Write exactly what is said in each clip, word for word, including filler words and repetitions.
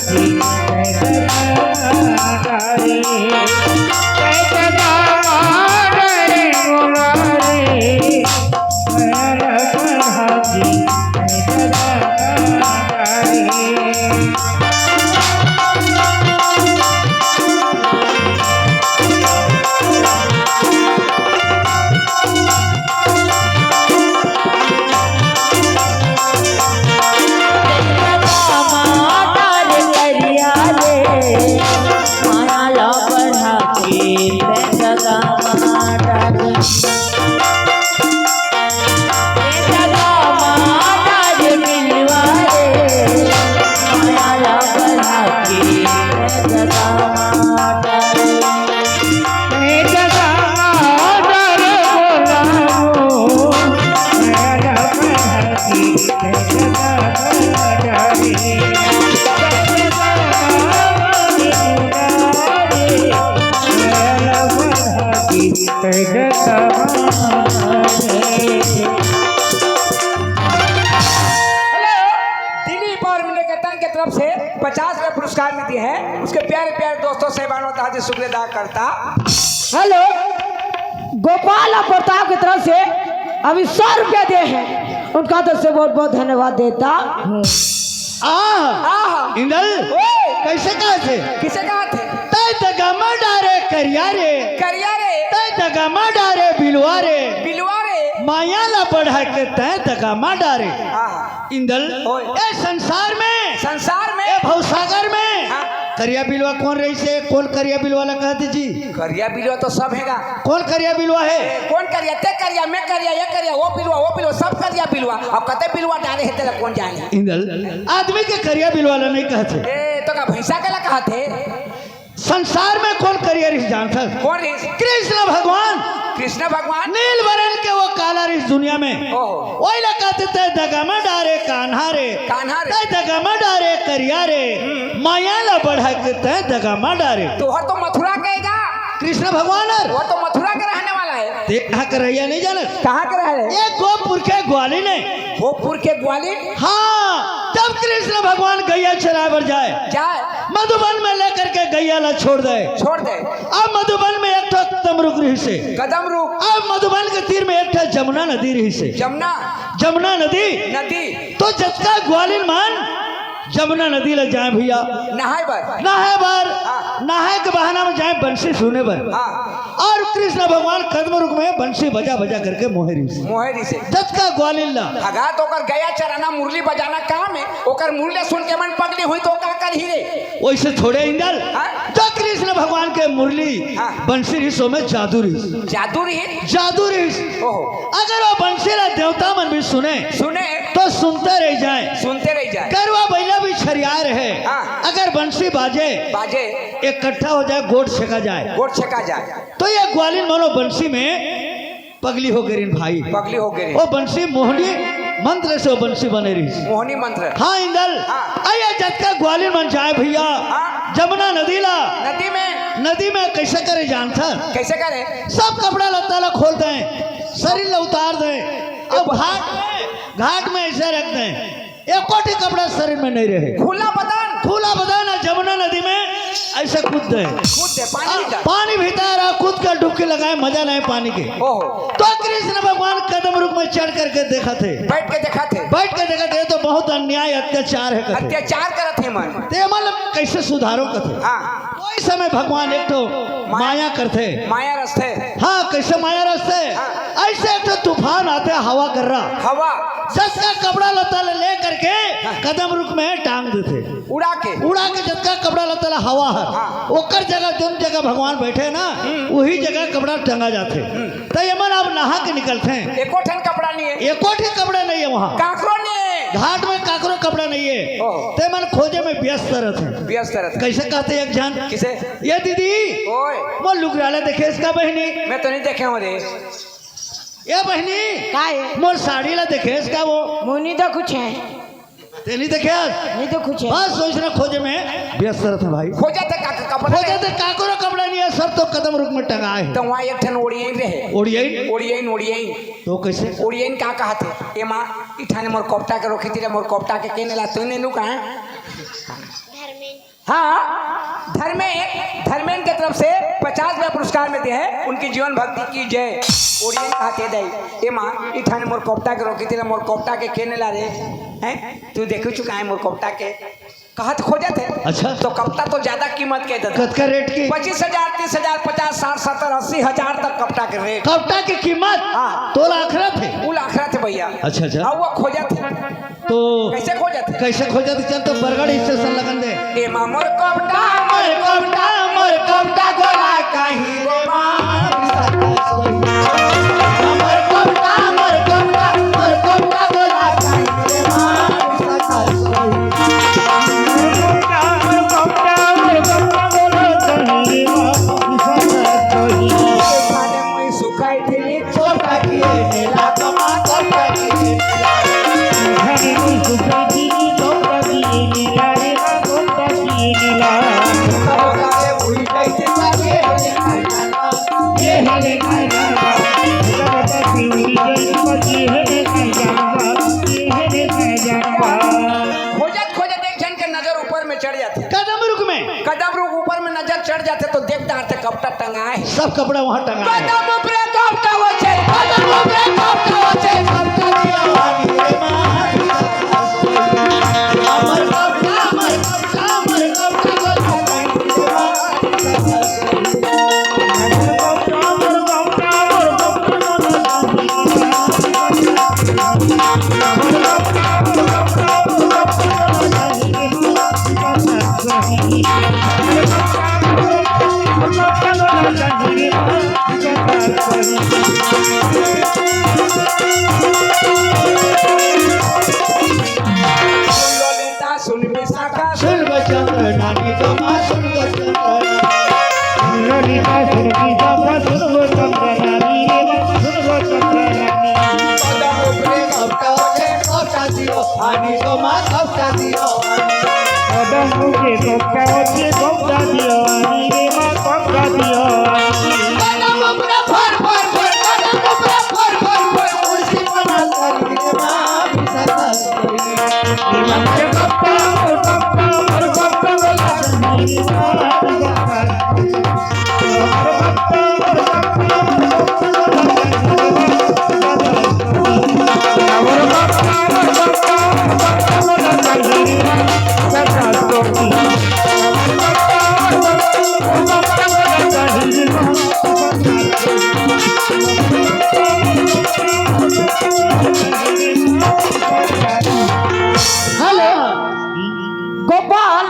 टमाटर करिया रे, माया ला बढ़ा के पैसा टमाटर। पैसा टमाटर बिलवा रे, माया ला बढ़ा के पैसा टमाटर। हेलो, दिलीप और मिनकेतन के तरफ से पचास रुपये पुरस्कार में दिए हैं। उसके प्यारे प्यारे दोस्तों से बानवता हाजिर शुक्रिया अदा करता। हेलो, गोपाल और प्रताप की तरफ से अभी सौ रुपया दिए हैं, उनका तरफ से बहुत बहुत धन्यवाद देता हूँ। आह, आह। इंदल, ओए। कैसे कहा थे? किसे कहा थे? तै दगा मा डारे करिया रे। करिया रे। तै दगा मा डारे बिलवा रे। बिलवा रे। माया ला बढ़ा के तै दगा मा डारे। आह। इंदल, ओए। ए संसार में, संसार में। ए भवसागर में, हाँ। करिया बिलवा कौन रहिसे? कौन करिया बिलवा ला कहथे जी? करिया बिलवा तो सब हेगा। कौन करिया बिलवा हे? ए, कौन करिया? ते करिया, मैं करिया, ये करिया, वो बिलवा, वो बिलवा, सब करिया बिलवा। अब कते बिलवा डारे हे तेला कौन जाने? इंदल, आदमी के करिया बिलवा ला नहीं कहथे। ए, तो का भैंसा के ला कहथे? संसार में कौन करिया रिहिस जानथस? कौन रिहिस? कृष्ण भगवान। कृष्ण भगवान? नील बरन के वो काला रिहिस दुनिया में। ओहो। ओही ला कहथे तै दगा मा डारे कान्हा रे। कान्हा रे। तै दगा मा डारे करिया रे। हम्म। माया ला बढ़ा के तै दगा मा डारे। तोहर तो मथुरा के गा। कृष्ण भगवान हर। वो तो मथुरा के रहने वाला है। ते कहाँ के रहिया नहीं जानत? कहाँ के रहे? ये गोपुर के ग्वालिन हे। गोपुर के ग्वालिन? हाँ, जब कृष्ण भगवान गैया चराए बर जाए, जाए। मधुबन में लेकर के गैया ला छोड़ दे। छोड़ दे। अब मधुबन में एक ठो कदम रुख रहिसे। कदम रुख। अब मधुबन के तीर में एक ठो जमुना नदी रहिसे। जमुना। जमुना नदी। नदी। तो जतका ग्वालिन मन जमुना नदी ला जाए भैया। नहाए बर। नहाए बर। हाँ। नहाए के बहाना में जाए बंसी सुने बर। हाँ। और कृष्ण भगवान कदम रुख में बंसी बजा बजा करके मोहे रहिसे। मोहे रहिसे। जतका ग्वालिन ला। अगा तो ओकर गया चराना, मुरली बजाना काम हे, ओकर मुरली सुन के मन पगली होही तो का करही रे? वैसे थोड़े इंदल, हाँ? जो कृष्ण भगवान के मुरली, हाँ। बंसी रहिस ओमे जादू रहिस। जादू रहिस? जादू रहिस। ओहो। अगर वो बंसी ला देवता मन भी सुने, सुने। तो सुनते रह जाए। सुनते रह जाए। गरवा बइला भी छरियाए रहे। हाँ। अगर बंसी बाजे, बाजे। इकट्ठा हो जाए, गोठ छेका जाए। गोठ छेका जाए। तो ये ग्वालिन मन ओ बंसी में पगली हो गे रिहिन भाई। पगली हो गे रिहिन। ओ बंसी मोहनी मंत्र से ओ बंसी बने रहिस। मोहनी मंत्र। हाँ इंदल। हाँ। अइया जतका ग्वालिन मन जाए भैया। हाँ। जमुना नदी ला। नदी में। नदी में कैसे करे जानथस? कैसे करे? सब कपड़ा लत्ता ला खोल दे, शरीर ला उतार दे, अब घाट में, घाट में ऐसे रख दे। एको ठी कपड़ा शरीर में नहीं रहे। खुला बदन। खुला बदन अउ जमुना नदी में ऐसे कूद दे। कूद दे, पानी आ, भीतर। पानी भीतर आ, कूद के डुबकी लगाए, मजा लेहे पानी के। ओहो। तो कृष्ण भगवान कदम रुख में चढ़ करके देखथे। बैठ के देखथे। बैठ के देखथे, ये तो बहुत अन्याय अत्याचार हे कथे। अत्याचार करत हे मन। ते मन कैसे सुधारो कथे। हाँ। ओही समय भगवान एक ठो माया। माया करथे। माया रचथे। हाँ, कैसे माया रचथे? हाँ। ऐसे एक ठो तूफान आथे, हवा गर्रा। हवा। जतका कपड़ा लत्ता ले, ले करके हाँ। कदम रुख में टांग देथे। उड़ा के। उड़ा के जतका कपड़ा लत्ता ला हवा हर, हाँ। ओकर जगह, जोन जगह भगवान बैठे ना, हम्म। वही जगह कपड़ा टंगा जाथे। हम्म। त ये मन अब नहा के निकलथे। एको ठन कपड़ा नहीं है। एको ठन कपड़ा नहीं है वहाँ। काकरो नहीं है। घाट में काकरो कपड़ा नहीं है। ओहो। ते मन खोजे में व्यस्त रहथे। व्यस्त रहथे। कैसे कहथे एक झन? किसे? ये दीदी, ओए। मोर लुगरा ला देखेस का बहिनी? मैं तो नहीं देखे हूँ रे। ए बहिनी, का है? मोर साड़ी ला देखेस का वो? मुँह नहीं तो कुछ है। ते नहीं देखे आज? नहीं तो कुछ है। बस वैसने खोजे में व्यस्त रहथे भाई। खोजे थे का, का, कपड़ा खोजे नहीं। थे काकरो कपड़ा नहीं है, सब तो कदम रुख में टंगा है। तो वहाँ एक ठन ओड़ियन रहे। ओड़ियन? ओड़ियन, ओड़ियन। तो कैसे? ओड़ियन का कहथे? ए माँ, इठाने मोर कोपटा के रोकी तिरे, मोर कोपटा के केने ला तूने नु कहा? धर्मेन। हाँ, धर्मेन, धर्मेन के तरफ से पचास रुपया पुरस्कार में दे हे, उनकी जीवन भक्ति की जय। और ये कहते दई, ए माँ, इठाने मोर कपटा के रोकी थी ना, मोर कपटा के केने ला रे, हैं? तू देखो चुका है मोर कपटा के, कहत खोजत हे। अच्छा। तो कपटा तो ज्यादा कीमत के देता। कतका रेट के? पच्चीस हजार, तीस हजार, पचास, साठ, सत्तर, अस्सी हजार तक कपटा के रेट। कपटा के कीमत? हाँ। तोला आखरत हे? उला आखरत हे भैया। अच्छा, अच्छा। अब वो खोजत हे। तो कैसे खोजत हे? कैसे खोजत हे? चल तो बरगढ़ स्टेशन लगन दे। ए माँ मोर कपटा, मोर कपटा, मोर कपटा गोला कहीं रे माँ। मोर कपटा, मोर कपटा, मोर कपटा गोला कहीं रे माँ। खोजत खोजत एक झन के नजर ऊपर में चढ़ जाथे। कदम रुख में। कदम रुख ऊपर में नजर चढ़ जाथे तो देख डारथे कपटा टंगा हे। सब कपड़ा वहाँ टंगा हे। कदम ऊपरे कपटा होथे, कदम ऊपरे कपटा होथे। सुन विशाखा, सुन गो चंद्र नानी तो माँ सुन गो चंद्र नानी। ललिता सुन विशाखा, सुन गो चंद्र नानी रे माँ, सुन गो चंद्र नानी। पदम ऊपरे कपटा होथे, कपटा दियो, आनी तो माँ कपटा दियो। पदम ऊपरे कपटा होथे, कपटा दियो, आनी रे माँ कपटा दियो। पदम ऊपरे फर फर फर, पदम ऊपरे फर फर फर, कुर्सी बना कर रे माँ विशाखा। हेलो, गोपाल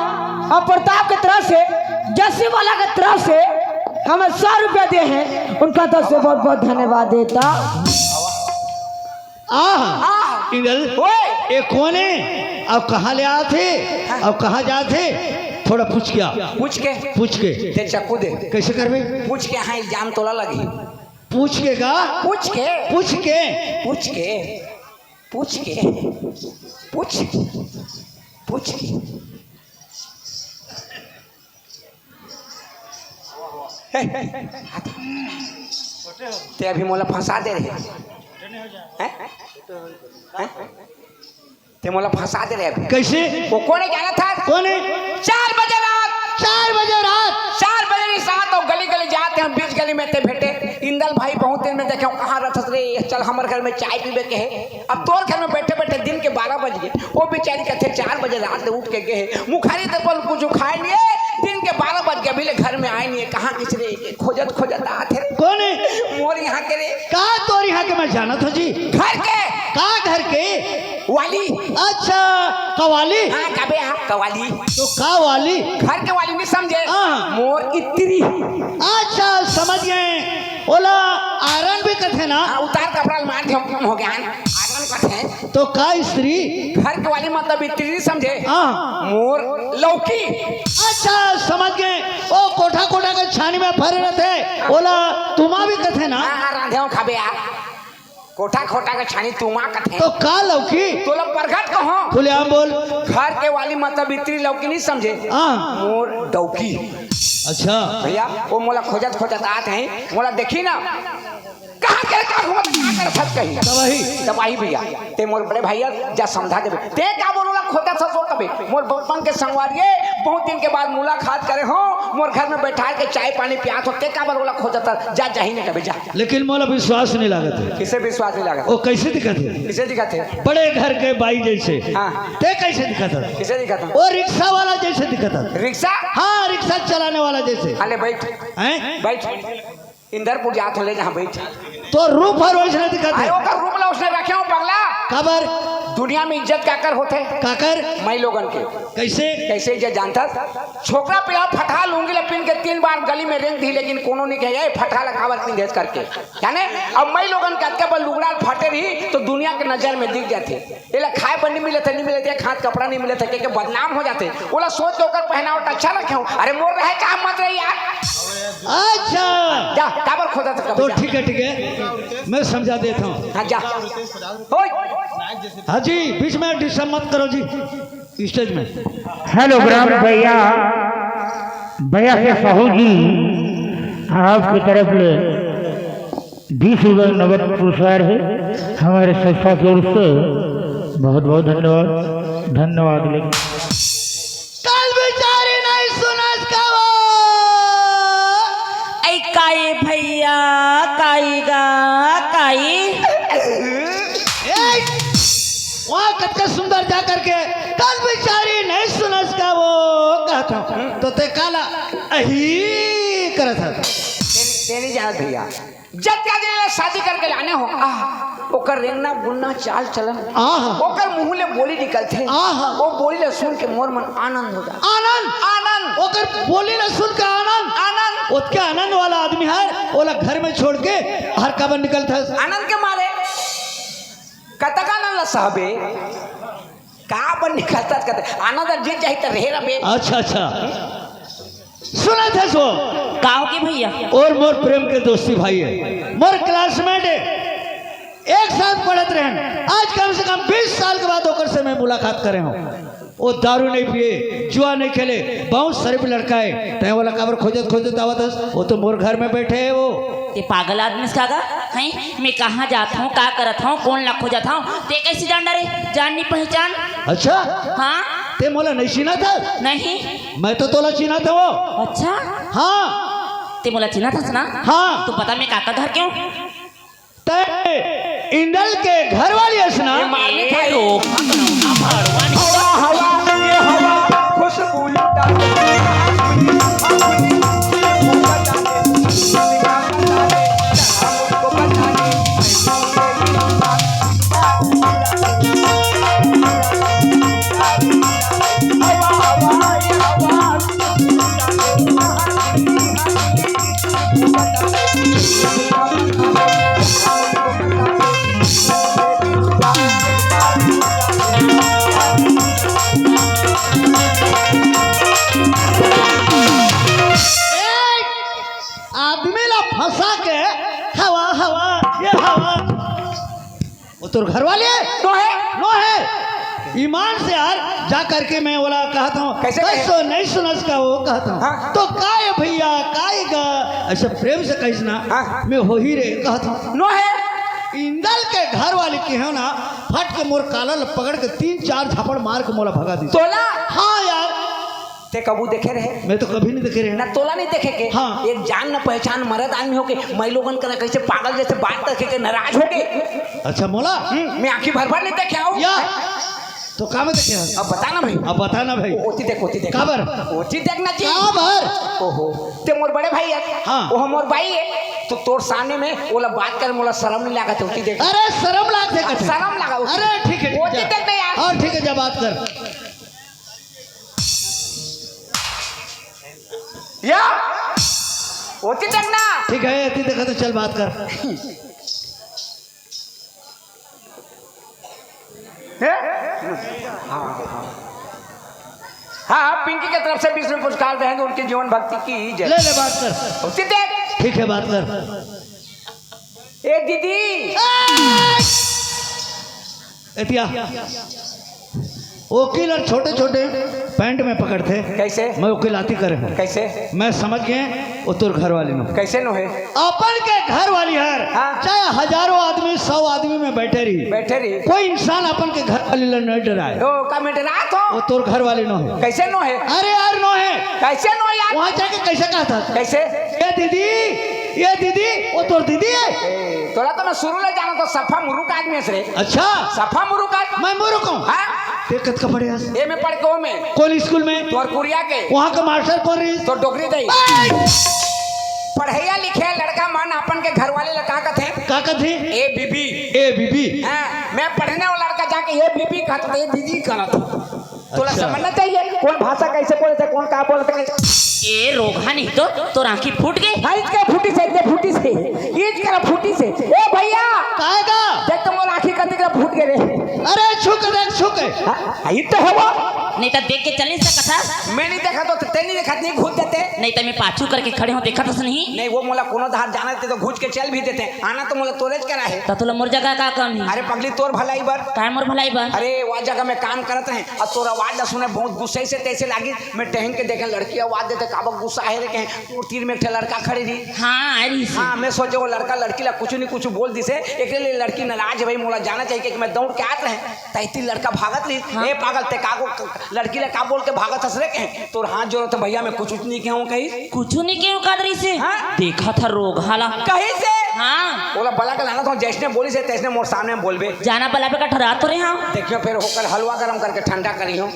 और प्रताप के तरफ से, जस्सी वाला के तरफ से हमें सौ रुपया दे हे, उनका तरफ से बहुत बहुत धन्यवाद देता। आह, आह। इंदल, ओए। ए कोन हे? अउ कहाँ ले आथे? हाँ। अउ कहाँ जाथे? थोड़ा पूछ के आ। पूछ के? पूछ के। दे चाकू दे। कैसे करबे? पूछ के, हाँ, इल्जाम तोला लगही। पूछ के का? पूछ के। पूछ के। पूछ के। पूछ के। पूछ। पूछ के। हे, हे, हे, हे। ते अभी मोला फंसा दे रहे। हैं? हैं? ते मोला फंसा दे रहे अभी। कैसे? वो कोन हे जानत हस? कोन हे? चार बजे रात। चार बजे रात? चार बजे रात अउ गली गली जात हे, बीच गली में ते भेटे। इंदल भाई, बहुत दिन में देखे हँव, कहाँ रहत हस रे? चल हमर घर में चाय पीबे के हे। अब तोर घर में बैठे बैठे दिन के बारह बज गे। वो बेचारी कथे चार बजे रात ले उठ के गे हे, मुखरी ते पल कुछ खाए नइ हे, दिन के बारह बज गे, अभी ले घर में आए नइ हे। कहाँ गिस रे? खोजत खोजत आत हे रे। कोन हे? मोर इहाँ के रे। का तोर इहाँ के मैं जानत हँव जी? घर के। का घर के? वाली। अच्छा, कवाली? हाँ, कबे हाँ, कवाली। तो का वाली? घर के वाली नइ समझे? हाँ। मोर इतरी। अच्छा, समझ गए। ओला आयरन भी कथे ना? हाँ, उतार कपड़ा ल मार के हम हो गया, आयरन कथे। तो का स्त्री? घर के वाली मतलब इतरी नइ समझे? हाँ। मोर लौकी। अच्छा, समझ गए। ओ कोठा कोठा के छानी में भरे रहथे, ओला तुमा भी कथे ना? हाँ, हाँ, रांधे हँव खाबे यार। कोठा कोठा के छानी तुमा कथे। तो का लौकी? तोला परघट कहँव। खुलेआम बोल। घर के वाली मतलब इतरी लौकी नइ समझे। हाँ। मोर डौकी। अच्छा। भैया, वो मोला खोजत खोजत आत हे, मोला देखही ना। का का करे, का घूमत, का करे, सच कही। तबाही। तबाही भैया। ते मोर बड़े भैया, जा समझा देबे। ते का बोल ला खोजत हस ओ कबे? मोर बचपन के संगवारी ए, बहुत दिन के बाद मुलाकात करे हों, मोर घर में बैठा के चाय पानी पियात हों, ते का बोल ला खोजत हस? जा, जाही न कबे, जा। लेकिन मोला विश्वास नहीं लागत हे। किसे विश्वास नहीं लागत? वो कैसे दिखत हे? किसे दिखत हे? बड़े घर के बाई जैसे। हाँ। ते कैसे दिखत हे? किसे दिखत हे? वो रिक्शा वाला जैसे दिखत हे। रिक्शा? हाँ, रिक्शा चलाने वाला जैसे। अले बैठ। हैं? बैठ। इंदरपुर जात हों, ले जहाँ बैठ। तोर रूप हर वैसने दिखत हे। अरे ओकर रूप ला ओसने रखे हों पगला। काबर? दुनिया में इज्जत काकर होथे? काकर? माई लोगन के। कैसे? कैसे इज्जत जानथस? छोकरा पिला फटहा लुंगी ला पिंध के तीन बार गली में रेंग दिही, लेकिन कोनो नहीं कहे, "ए, फटहा ला काबर पिंधेस?" करके। जाने? अब माई लोगन के अतका बड़ लुगड़ा फटे रही तो दुनिया के नजर में दिख जाथे। एला खाए बर नहीं मिलत हे, नहीं मिलत हे, एक हाथ कपड़ा नहीं मिलत हे, के, के बदनाम हो जाथे। ओला सोच के ओकर पहनावट अच्छा रखे हों। अरे मोर रहे का मत रहे यार। अच्छा। जा, काबर खोजत हस कबे तो जा। ठीक है, ठीक है, मैं समझा देता हूँ। हाँ, जा। ओए। हाँ जी, बीच में डिस्टर्ब मत करो जी, स्टेज में। हेलो ग्राम भैया, भैया के साहू जी, आपकी तरफ ले बीस रुपये नगद पुरस्कार है। हमारे संस्था की ओर से बहुत बहुत धन्यवाद, धन्यवाद। लेकिन कल बिचारी नहीं सुनस का वो। ऐ काई भैया, काई गा, काई। ए, वहाँ कतका सुंदर जा करके कल बिचारी नहीं सुनस का वो कहत हों। तो ते काला अही करत हस। ते, ते नहीं जानत भैया, जतका दिन ले शादी करके लाने हों, आह, ओकर रेंगना बोलना चाल चलन, आह। ओकर मुंह ले बोली निकलथे, आह। वो बोली ला सुन के मोर मन आनंद हो जाथे। आनंद? आनंद। ओकर बोली ला सुन के आनंद? आनंद। ओतके आनंद वाला आदमी हर, ओला घर में छोड़ के हर काबर निकलथस? आनंद के मारे। कतक आनंद ला सहबे? काबर निकलथस कते? आनंद जित जाही त रहे रबे। अच्छा, अच्छा। सुनत हस वो? का हो गे भैया? और मोर प्रेम के दोस्ती भाई है, मोर classmate है, एक साथ पढ़त रहेन। आज कम से कम बीस साल के बाद ओकर से मैं मुलाकात करे हों। वो दारू नहीं पिए, जुआ नहीं खेले, बहुत शरीफ लड़का है। तैं ओला काबर खोजत खोजत आवत हस? वो तो मोर घर में बैठे है वो। ते पागल आदमी हस का गा? हैं? मैं कहाँ जात हों, का करत हों, कोन ला खोजत हों, ते कैसे जान डारे? जान नहीं पहचान। अच्छा? हाँ। ते मोला नहीं चिन्हत हस? नहीं। मैं तो तोला चिन्हत हों वो। अच्छा। हाँ। ते मोला चिन्हत हस ना? हाँ। तो बता मैं काकर घर के हों? तैं इंदल के घर वाली हस ना? ये मार नहीं खाई। ए, रोक। हवा, हवा, ये हवा, खुशबू लुटा। आदमी ला फंसा के हवा, हवा, ये हवा। वो तोर घर वाली है? नोहे। नोहे। ईमान से यार, जा करके मैं बोला कहता हूँ, कैसे कहे? "कैसो नहीं सुनस का वो?" कहता हूँ। हाँ। तो काय भैया, काय गा? ऐसे प्रेम से कहिस ना, हाँ। "मैं होही रे," कहता हूँ। नोहे। इंदल के घर वाली के हो ना, फट के मोर काला ल पकड़ के तीन चार झापड़ मार के मोला भगा दी। तोला? हाँ यार। ते कभू देखे रहे? मैं तो कभी नहीं देखे रहे। ना तोला नहीं देखे के? हाँ। एक जान न पहचान मरद आदमी होके, मैं लोगन करा कैसे पागल जैसे बात करके के नाराज हो गए। अच्छा मोला? हम्म, मैं आंखी भर भर नहीं देखे हूँ। या। तो का में देखे हस? अब बता ना भाई। अब बता ना भाई। ओ-, ओती देख, ओती देख। काबर? ओती देख ना जी। काबर? ओहो, ते मोर बड़े भाई है। हाँ। वो मोर भाई है। तो तोर सामने में ओला बात कर, मोला शर्म नहीं लागत, ओती देख। अरे शर्म लाग देख। शर्म लागा, ओती अरे ठीक है, ठीक ओती है। देख ना यार। हाँ ठीक है, जा बात कर। या, ओती देख ना। ठीक है, एती देखा तो चल बात कर। हैं? हाँ, हाँ। हाँ, हाँ, पिंकी के तरफ से बीस रुपये पुरस्कार दे हैं, उनकी जीवन भक्ति की जय। ले, ले बात कर। ओती देख। ठीक है, बात कर। ए दीदी। एतिया। वकील हर छोटे-छोटे पैंट में पकड़थे। कैसे? मैं वकीलाती करे हूँ। कैसे? मैं समझ गए, वो तोर घर वाली नो। कैसे नो हे? अपन के घर वाली हर, हाँ। चाहे हजारों आदमी, सौ आदमी में बैठे रही, बैठे रही। कोई इंसान अपन के घर वाली ला नहीं डराए। ओ, का में डरात हो? वो तोर घर वाली नो हे। कैसे नो हे? अरे यार, नो हे। कैसे नो यार? वहाँ जाके कैसे कहत हस? कैसे? ये दीदी, ये दीदी, वो तोर दीदी हे। ए, तोला तो मैं शुरू ले जाना तो सफा मुरुख आदमी हस रे। अच्छा। सफा मुरुख आदमी। मैं मुरुख हूँ? हाँ। ते कतका पढ़े हस? ए में पढ़ के ओ में। कौन स्कूल में? तोर कुरिया के। वहाँ का मास्टर कौन रही? तो डोकरी दई। ए! पढ़ैया लिखे लड़का मन अपन के घर वाली ला का कथे? का कथे? ए बीबी। ए बीबी। हाँ, मैं पढ़ने वाला लड़का जाके ए बीबी कहत, ए दीदी कहत। तोला अच्छा। समझना चाहिए, कौन भाषा कैसे बोलते, कौन का बोलते, कैसे। ए रोगहा नहीं तो, तोर आँखी फूट गई। हाँ, इसके फूटी से, इसके फूटी से, इसके फूटी से। ए भैया, काहे का? देख तो मोर आँखी कति का फूट गए रे। अरे छुक देख, छुक। हाँ, हाँ, ये तो है वो। नहीं तो देख के चल नहीं सकत था। मैं नहीं देखा तो ते नहीं देखा, नहीं घूस देते। नहीं तो मैं पाछू करके खड़े हूँ, देखत हस नहीं। नहीं, वो मोला कोनो धार जाना देते तो घूस के चल भी देते। आना तो मोला तोरेच करा है। तो तोला मोर जगह का काम है? अरे पगली, तोर भलाई बर। काय मोर भलाई बर? अरे, वो जगह में काम करत रहे, अब तोर आवाज ला सुने बहुत गुस्से से तैसे लागी। मैं टहन के देखे, लड़की आवाज देते, काबर गुस्सा है रे, कहे, तोर तीर में एक ठे लड़का खड़े रही। हाँ, आ रही से। हाँ, मैं सोचे वो लड़का लड़की ला कुछ नहीं कुछ बोल दिसे, एकरे लिए लड़की नाराज है भाई, मोला जाना चाहिए, कि मैं दौड़ के आत रहे, तैती लड़का भागत रही। हाँ। ए पागल, ते का को लड़की ला का बोल के भागत हस रे, कहे, तोर हाथ जोड़त हँव भैया, मैं कुछ नहीं कहूँ कही। कुछ नहीं कहूँ कादरी से? हाँ। देखा था रोगहा ला। कही से? हाँ। ओला बला के लाना था, जैसने बोली से तैसने मोर सामने में बोलबे। जाना बला पे का ठहरा तो रहे हाँ। देखियो फिर होकर हलवा गरम करके ठंडा करी हूँ।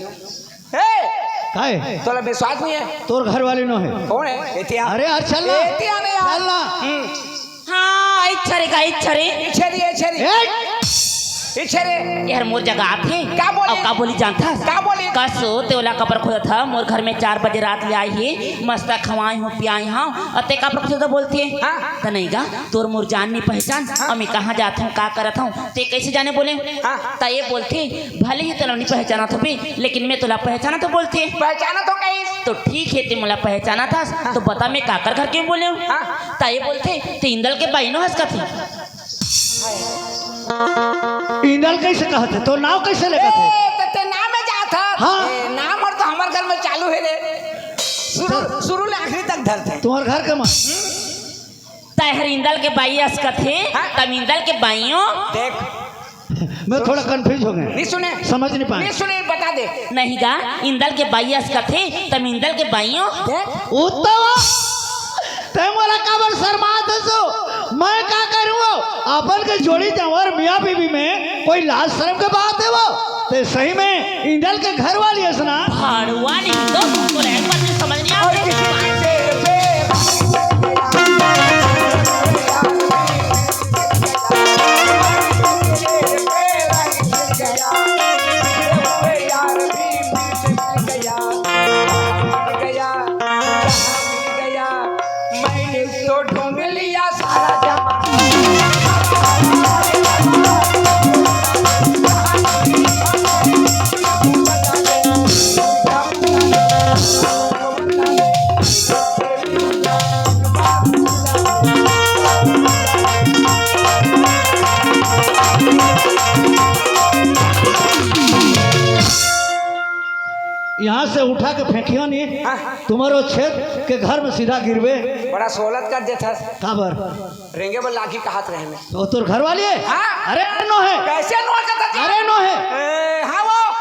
ए! काय? तोला विश्वास नहीं है? तोर घर वाली नो है। कौन है? एतिया। अरे यार, चल ना। एतिया नहीं यार। चल ना। हम्म। हाँ, इच्छा रे का, इच्छा रे। इच्छा रे, इच्छा रे। ए! इच्छा रे। यार, मोर जगह आथे। का बोली? अउ का बोली जानथस? का बोली? कसो, ते ओला काबर खोजत हस? मोर घर में चार बजे रात ले आई हे, मस्त खवाई हूँ, पियाई हूँ, अउ ते काबर खोजत बोलथे? हाँ। त नहीं गा, तोर मोर जान नहीं पहचान, हाँ। अउ मैं कहाँ जात हूँ, का करत हूँ, ते कैसे जाने बोले? हाँ। त ये बोलथे, भले ही तोला नहीं पहचानत होबे, लेकिन मैं तोला पहचानत हूँ बोलथे। पहचानत हूँ कहीं। तो ठीक है, ते मोला पहचानत हस, हाँ। तो बता मैं काकर घर के बोले हूँ? हाँ। त ये बोलथे, ते इंदल के बाई नो हस कथे। इंदल कैसे कहत हे? तोर नाव कैसे लेगत हे? ए, त ते नाम में जात हस? हाँ। ए, नाम हर तो हमर घर में चालू है रे। शुरू, सर। शुरू ले आखिरी तक धरथे। तुम्हर घर के मन। तैं हर इंदल के बाई अस कथे, हाँ। तम इंदल के बाई ओ। देख। मैं थोड़ा confuse हो गया। नहीं सुने। समझ नहीं पाए। नहीं सुने, बता दे। नहीं गा, इंदल के बाई अस कथे, तम इंदल के बाई ओ। देख। उत्तम। तैं मोला काबर शर्मात हस? मैं का करूँ? अपन के जोड़ी जंवर मियाँ बीबी में कोई लाज शर्म के बात है वो? ते सही में इंदल के घर वाली हस ना? भाड़ुआ नहीं तो, तो एक बात नहीं समझ नहीं और आवत। किसी के पे मैंने तो ढूंढ लिया सारा जमाना। यहाँ से उठा के फेंकियो नहीं, हाँ। तुम्हारो छेद के घर में सीधा गिरबे। बड़ा सोलत कर देथस। काबर? रेंगे बर लागी कहत रहे मैं। तो तोर घर वाली है? हाँ। अरे, अरे नो है। कैसे नो है कहता जी? अरे नो है। ए, हाँ वो।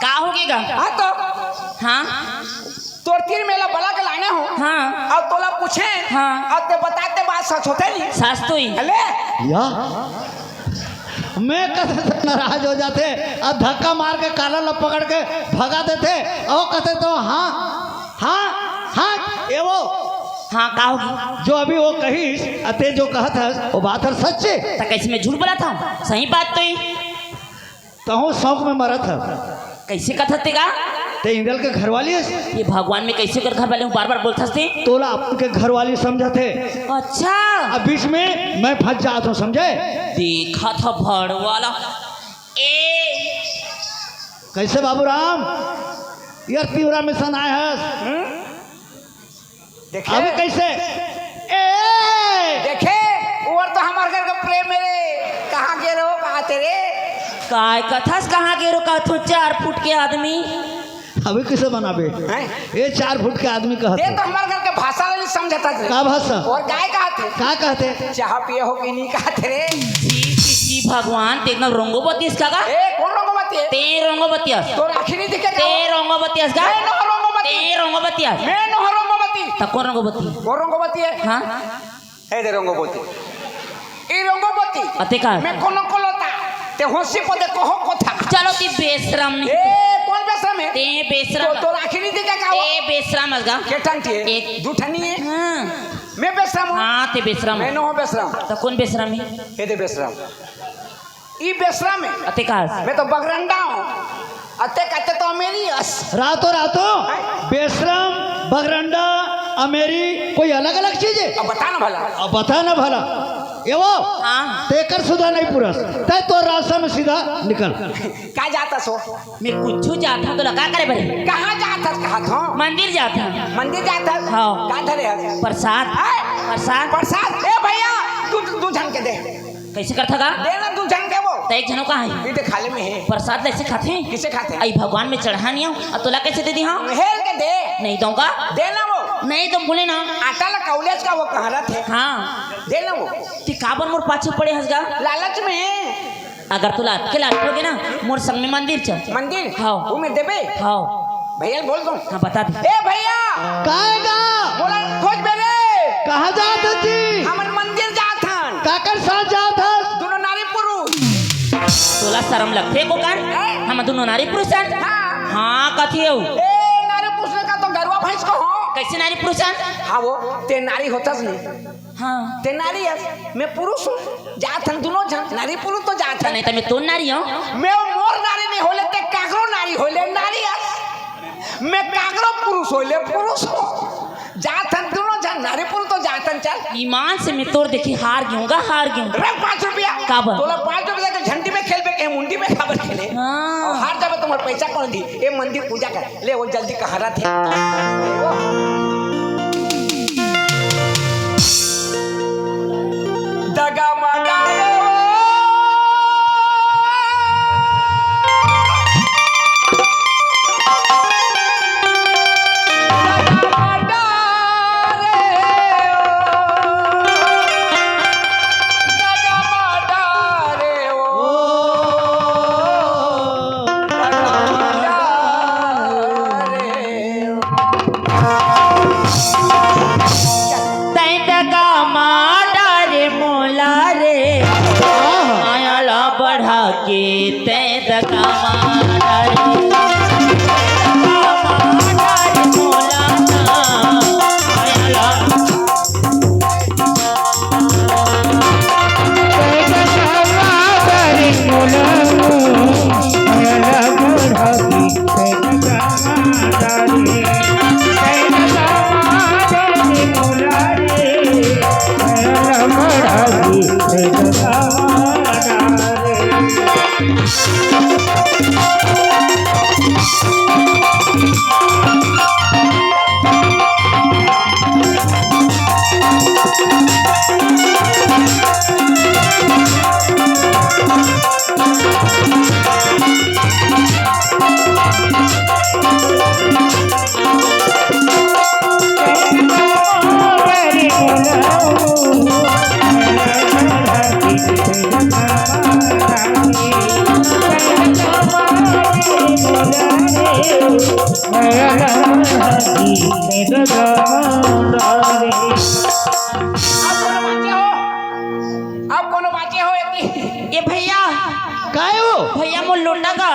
का हो गया? हाँ तो। हाँ। तोर तीर मेला बला के लाने हो। हाँ। अउ तोला पूछे। हाँ। अउ ते बताते बात सच होथे नहीं। सच तो ही। अले। या? मैं कथे से नाराज हो जाथे, अउ धक्का मार के कालर ला पकड़ के भगा देथे, अउ कथे तो हाँ, हाँ, हाँ, ये वो। हाँ, का होगी? जो अभी वो कहिस, अउ ते जो कहत हस, वो बात हर सच हे। त कैसे मैं झूठ बोलत हँव? सही बात तो ही। तहूँ शौक में मरत हस। कैसे कथस ते का? ते इंदल के घरवाली हस? ये भगवान, मैं कैसे कर घरवाली हूँ, बार-बार बोलथस ते? तोला अपन के घरवाली समझत हे। अच्छा। अब बीच में मैं फंस जात हूँ, समझे? देखा था भड़वाला। ए। कैसे बाबूराम? यार, तिवरा में सन आए हस? हम्म? देखे? अभी कैसे? ए! देखे? वो तो हमार घर का प्रेम है रे। कहाँ गे रहो, कहाँ थे रे? काय कथस, कहाँ गे रहो, कहत हो चार फुट के आदमी। अभी किसे बनाबे? हैं? ये चार फुट के आदमी कहत ये हे। तो हमारे घर के भाषा ला नहीं समझता थे। का भाषा? और काय कहत हे? का कहत हे? चाह पिए हो कि नहीं कहत हे रे? जी, जी, जी, भगवान, ते एकदम रोंगो बतियस का गा? ए, कौन रोंगो बतिये? ते रोंगो बतियस। तो राखी नहीं दिखे का? ते रोंगो बतियस का? ए, नो रोंगो बतिये। ते रोंगो बतियस। मैं नो रोंगो बतिये। त कौन रोंगो बतिये? कौन रोंगो बतिये? हाँ? ए दे रंगबती। ई रंगबती। अते का? मैं कोनो कोलोता। ते होसी पदे कहो कोथा। चलो ती बेशरम नहीं। ए, कौन बेशरम हे? ते बेशरम। तो, तो राखी नहीं दिखे का वो? ते बेशरम हस गा। के ठन ती हे? एक। दू ठन नहीं हे? हाँ। मैं बेशरम हूँ। हाँ, ते बेशरम। मैं नो हूँ बेशरम। तो कौन बेशरम हे? ए दे बेशरम। ई बेशरम हे। अते का? मैं तो बगरंडा हूँ। अते कहते तो अमेरी अस। रातो, रातो। हैं? बेशरम, बगरंडा, अमेरी, कोई अलग-अलग चीज हे? अब बता ना भला। अब बता ना भला। ये वो? हाँ। तेकर सुधा नहीं पुरस। तै तो रास्ता में सीधा निकल। का जात हस? मैं कुछु जात हूँ, तो लगा करे बरे। कहाँ जात हस, कहा था? मंदिर जात हूँ। मंदिर जात हस? हाँ। का धरे हस? प्रसाद। हैं? प्रसाद। प्रसाद? ए भैया, तू, तू झन के दे। कैसे करथा गा? दे ना दू झन के वो। त एक झनो कहाँ हे? ई ते खाली में हे। प्रसाद कैसे खाथे? किसे खाथे? आई भगवान में चढ़ा नहीं हूँ, अब तोला कैसे दे दी हाँ? हेर के दे। नहीं दूंगा। दे ना वो। नहीं दूं बोले ना। आटा ला कौलेज का वो कहाँ रथे? हाँ। दे ना वो। ती काबर मोर पाछू पड़े हस गा? लालच में। अगर तोला अटके लाग होगे ना, मोर संग में मंदिर चल। मंदिर? हाँ। वो में देबे? हाँ। भैया बोल दो। हाँ, बता दे। ए भैया! काय गा? मोला खोज बे रे। कहाँ जात हस जी? हमन मंदिर जात हन। काकर साथ जात हस? दुनो नारी पुरुष। तोला शरम लगथे को कर? हैं? हम दुनो नारी पुरुष हन? हाँ। हाँ, कथी हो? ए, नारी पुरुष ने का तो गरुआ भैंस को हो। कैसे नारी पुरुष हन? हाँ वो, ते नारी होतस नहीं। हाँ। ते नारी हस, मैं पुरुष हूँ। जात हन दुनो झन, नारी पुरुष तो जात हन। नहीं तो मैं तो नारी हूँ। मैं मोर नारी नहीं होले, ते काकरो नारी होले, नारी हस। मैं काकरो पुरुष होले, पुरुष हूँ। जात हन दुनो झन, नारी पुरुष तो जात हन, चल। ईमान से मैं तोर देखी हार गयूँ गा, हार गयूँ। रख पाँच रुपया। काबर? तोला पाँच रुपया के झंडी में खेलबे के मुंडी में काबर खेले? हाँ। अउ हार जाबे तो मोर पैसा कौन दी? ए मंदिर पूजा कर। ले, वो जल्दी कहाँ रथे? दगा मगा रे वो। दगा मगा रे वो। दगा मगा रे वो। तैं दगा मार डारे मोला रे, माया ला बढ़ा के तैं दगा मार डारे। दगा मार डारे मोला ना, माया ला अब कोनो बाचे हो? अब कोनो बाचे हो एती? ए भैया। काय हो? भैया, मोर लोटा गा।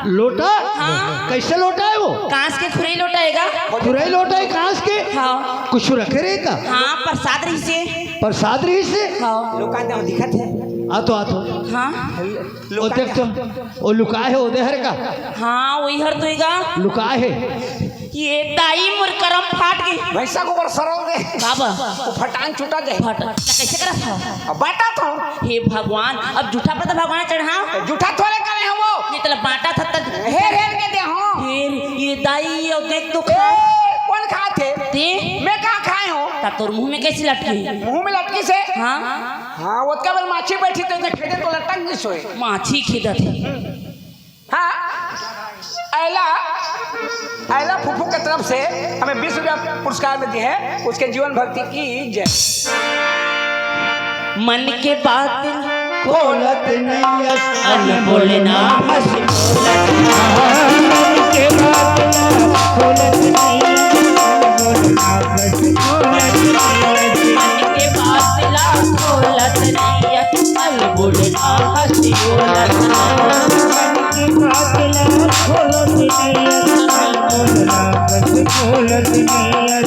लोटा? हाँ। कैसे लोटा हे वो? कांस के खुरई लोटा हे गा। खुरई लोटा हे कांस के? हाँ। कुछ रखे रहे का? हाँ, प्रसाद रहिसे। प्रसाद रहिसे? हाँ। लोका दे दिखत हे। आ तो, आ तो। हाँ। वो लोका देख तो, वो लुकाय हे, वो देहर का? हाँ, वही हर तो हे गा। लुकाय हे। ये दाई मोर करम फाट गे। भैंसा को ऊपर सरल दे। बाबा। वो फटान छूटा जाए। फट, त कैसे करत हो? अब बांटा था। हे भगवान, अब जूठा पर तो भगवान चढ़ा। जूठा थोड़े करे हैं वो। ये तला बांटा था तक। हेर हेर के दे हो। हेर, ये दाई, ये देख तो खा। ए, वो खाथे। ते? मैं का खाए हूँ? ता तोर मुंह में कैसे लटकी? मुंह में लटकी से? हाँ। हाँ, ओतका बेर माछी बैठी तो इतने खेदे तो लटक नहीं सोए। माछी खेदत हे। हाँ, अयला, अयला फूफू के तरफ से हमें बीस रुपया पुरस्कार में दी है, उसके जीवन भक्ति की जय। मन के बात खोलत नैया, अनमोल ना हंस बोलत। मन के बात खोलत नैया, अनमोल ना हंस बोलत। मन के बात ला खोलत नैया, अनमोल ना हंस बोलत। मन के बात ला खोलत नैया, अनमोल ना हंस बोलत नैया।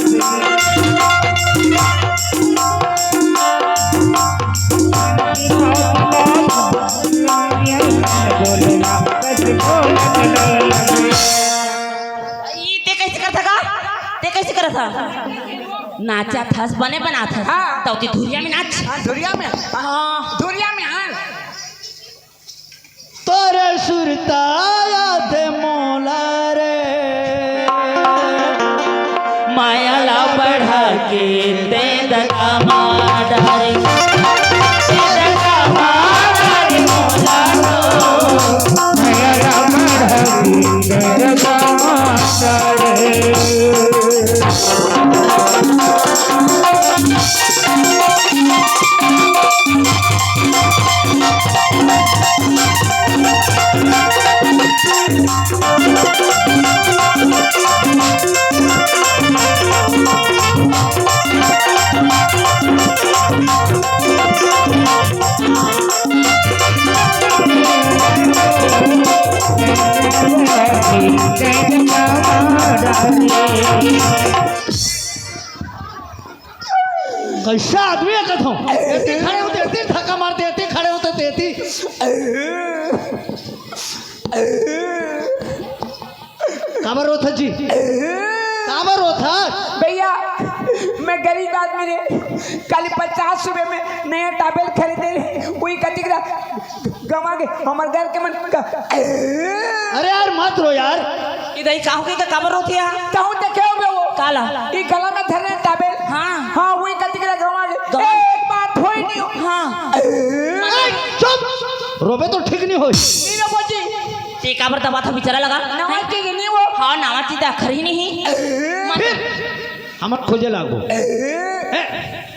ई ते कैसे करथा का? ते कैसे करथा? नाचत हस, बने बनात हस। हाँ। तौ ते धुरिया में नाच। हाँ, धुरिया में। हाँ। धुरिया में, हाँ। तोर सुरता याद मोला रे, माया ला बढ़ा के ते दगा मार डारे। ते दगा मार डारे मोला रो, माया ला बढ़ा के ते दगा मार डारे। कैसा आदमी है कथो? एती खड़े होते, एती धक्का मारते, एती खड़े होते, एती। काबर रोथस जी? काबर रोथस? भैया, मैं गरीब आदमी रे, काली पचास रुपए में नया टावेल खरीदे रे, वही कतिक रा गवा के हमर घर के मन का। अरे यार, मत रो यार। इधर ही कहूँ के काबर रोथे यार? कहूँ देखे होबे वो। काला? ई गला में धरे टावेल। हाँ। हाँ, वही कतिक रा गवा के। गवा। एक बात होई नहीं हो। हाँ। ए, चुप। रोबे तो ठीक नहीं होई। नहीं रोबो जी। ते काबर दबाथस बिचारा लगा? नवा चीज नहीं वो। हाँ, नवा चीज आखर ही नहीं। फिर हमर खोजे लागबो। ए? ए,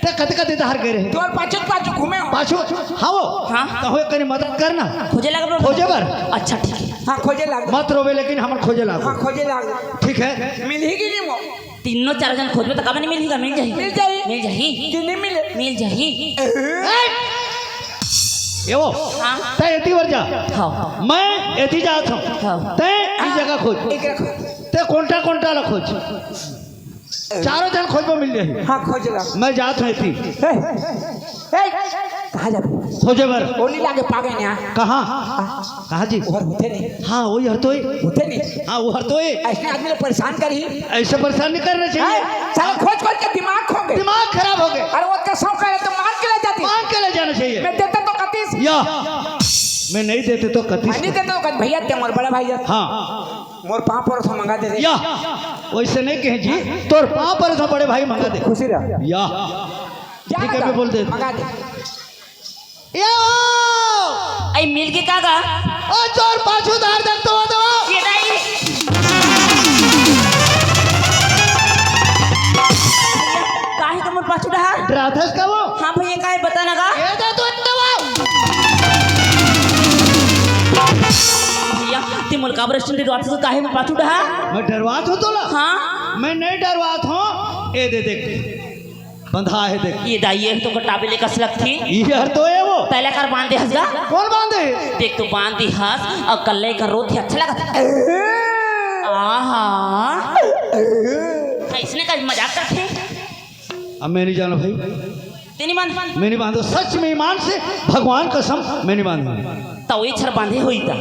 ते कते कते डहर गे रहे? तोर पाछू पाछू घूमे हो। पाछू? हाँ वो। हाँ। तो हो कनी मदद करना। खोजे लागबो। खोजे बर। अच्छा, ठीक है। हाँ, खोजे लागबो। मत रोबे, लेकिन हमर खोजे लागबो। हाँ, खोजे लागबो। ठीक है। मिलही कि नहीं वो? तीनों चार जन खोजबे तो काबर नहीं मिलही का? मिल जाही। मिल जाही। मिल जाही। कि नहीं मिले? मिल जाही। ए? ए वो। हाँ। ते एती बर जा। हाँ। मैं एती जात हूँ। हाँ। ते ई जगह खोज। एकरा खोज। ते कोंटा कोंटा ला खोज। चारों जन खोजबो मिल जाही। हाँ, खोज ला। मैं जात हूँ एती। ए, ए, कहाँ जाबे? खोजे बर। ओली लागे पागे ने। कहाँ? कहाँ जी? ओहर होथे नहीं। हाँ, वही हर तो है। होथे नहीं। हाँ, वो हर तो है। ऐसने आदमी ला परेशान करही। ऐसे परेशान नहीं करना चाहिए। हैं? साला खोज खोज के दिमाग खो गए। दिमाग खराब हो गए। अरे वो कसम करे तो मांग के ले जाती। मांग के ले जाना चाहिए। मैं देते तो कतीस। या। मैं नहीं देते तो कतीस। हाँ, नहीं देते तो कतीस। भैया, ते मोर बड़ा भाई है। हाँ। मोर पाँव परथों मंगा दे रे। या, वैसे नहीं कहे जी, तोर पाँव परथों बड़े भाई मंगा दे। खुशी रह। या। जा ठीक है, ना, मैं बोल देता। मंगा दे। या ओ! आई मिल के का गा? ओ चोर पाछू धार देख तो वो दो। ये नहीं। काहे का मोर पाछू डहा? राधस का वो? हाँ भैया, काहे बता ना गा? ये दे तो इतना वो। भैया, ते मोला काबर अइसन डरवाथस, काहे मोर पाछू डहा? मैं डरवात हूँ तोला? हाँ। मैं नहीं डरवात हूँ। ए दे देख, बंधा है देख। ये दाई, ये तो कटाबे ले कस लगथे। ये हर तो है वो। तैला कर बांधे हस गा? कौन बांधे? देख तो बांधे हस, अउ कल्ले कर रोथे अच्छा लगत। आहा। अइसने का मजाक करथे। अब मैं नहीं जाना भाई। ते नहीं बांध। मैं नहीं बांधो, सच में ईमान से, भगवान कसम, मैं नहीं बांधो। तो ये छर बांधे हुई था।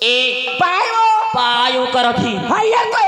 ए पायो। पायो करत ही। हाँ, ये तो